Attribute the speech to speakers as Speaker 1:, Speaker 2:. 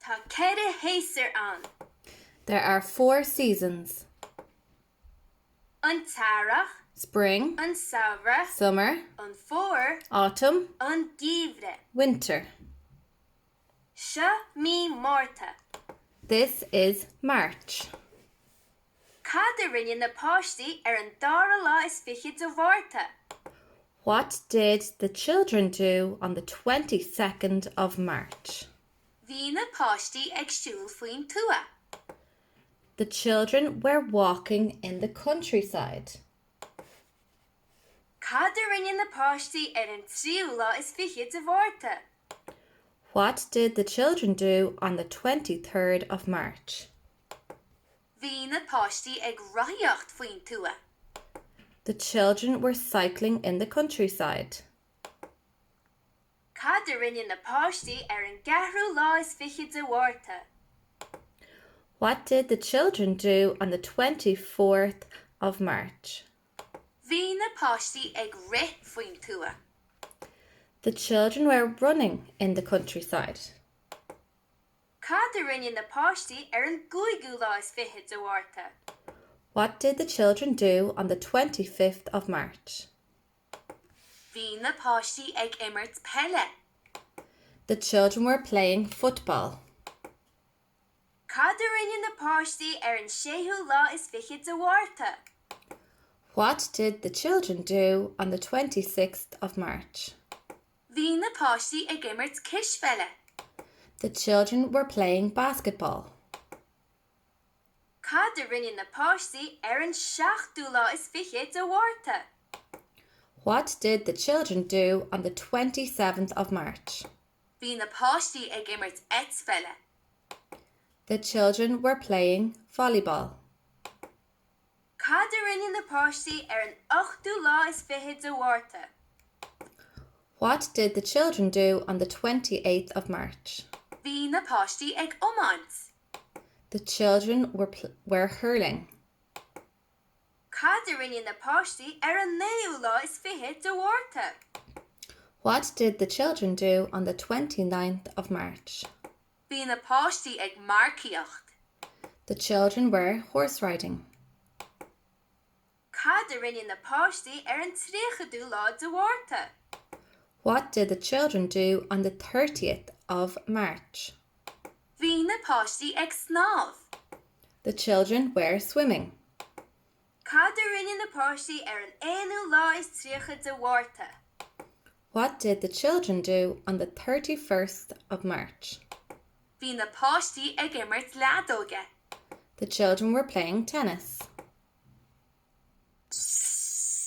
Speaker 1: Tá 4 shéasúr ann.
Speaker 2: There are 4 seasons.
Speaker 1: An t-earrach.
Speaker 2: Spring.
Speaker 1: An samhradh.
Speaker 2: Summer.
Speaker 1: An fómhar.
Speaker 2: Autumn.
Speaker 1: An geimhreadh.
Speaker 2: Winter.
Speaker 1: Seo mí Márta.
Speaker 2: This is March.
Speaker 1: Cad a rinne na páistí ar an dara lá is fiche de Mhárta?
Speaker 2: What did the children do on the 22nd of March?
Speaker 1: Bhí na páistí ag siúl faoin tuath.
Speaker 2: The children were walking in the countryside.
Speaker 1: Cad a rinne na páistí ar an tríú lá is fiche de Mhárta?
Speaker 2: What did the children do on the 23rd of March?
Speaker 1: Bhí na páistí ag rothaíocht faoin tuath.
Speaker 2: The children were cycling in the countryside.
Speaker 1: Cad a rinne na páistí ar an gceathrú lá is fiche de Mhárta?
Speaker 2: What did the children do on the 24th of March?
Speaker 1: Bhí na páistí ag rith faoin tuath.
Speaker 2: The children were running in the countryside.
Speaker 1: Cad a rinne na páistí ar an gcúigiú lá is fiche de Mhárta?
Speaker 2: What did the children do on the 25th of March?
Speaker 1: Bhí na páistí ag imirt peile.
Speaker 2: The children were playing football.
Speaker 1: Cad a rinne na páistí ar an séú lá is fiche de Mhárta?
Speaker 2: What did the children do on the 26th of March?
Speaker 1: Bhí na páistí ag imirt cispheile.
Speaker 2: The children were playing basketball.
Speaker 1: Cad a rinne na páistí ar an seachtú lá is fiche de Mhárta?
Speaker 2: What did the children do on the 27th of March?
Speaker 1: Bhí na páistí ag imirt eitpheile.
Speaker 2: The children were playing volleyball.
Speaker 1: Cad a rinne na páistí ar an ochtú lá is fiche de Mhárta?
Speaker 2: What did the children do on the 28th of March?
Speaker 1: Bhí na páistí ag iomáint.
Speaker 2: The children were, were hurling.
Speaker 1: Cad a rinne na páistí ar an naoú lá is fiche de Mhárta?
Speaker 2: What did the children do on the 29th of March?
Speaker 1: Bhí na páistí ag marcaíocht.
Speaker 2: The children were horse riding.
Speaker 1: Cad a rinne na páistí ar an tríochadú lá de Mhárta?
Speaker 2: What did the children do on the 30th of March?
Speaker 1: Bhí na páistí ag snámh.
Speaker 2: The children were swimming.
Speaker 1: Cad a rinne na páistí ar an aonú lá is tríocha de Mhárta?
Speaker 2: What did the children do on the 31st of March?
Speaker 1: Bhí na páistí ag imirt leadóige.
Speaker 2: The children were playing tennis.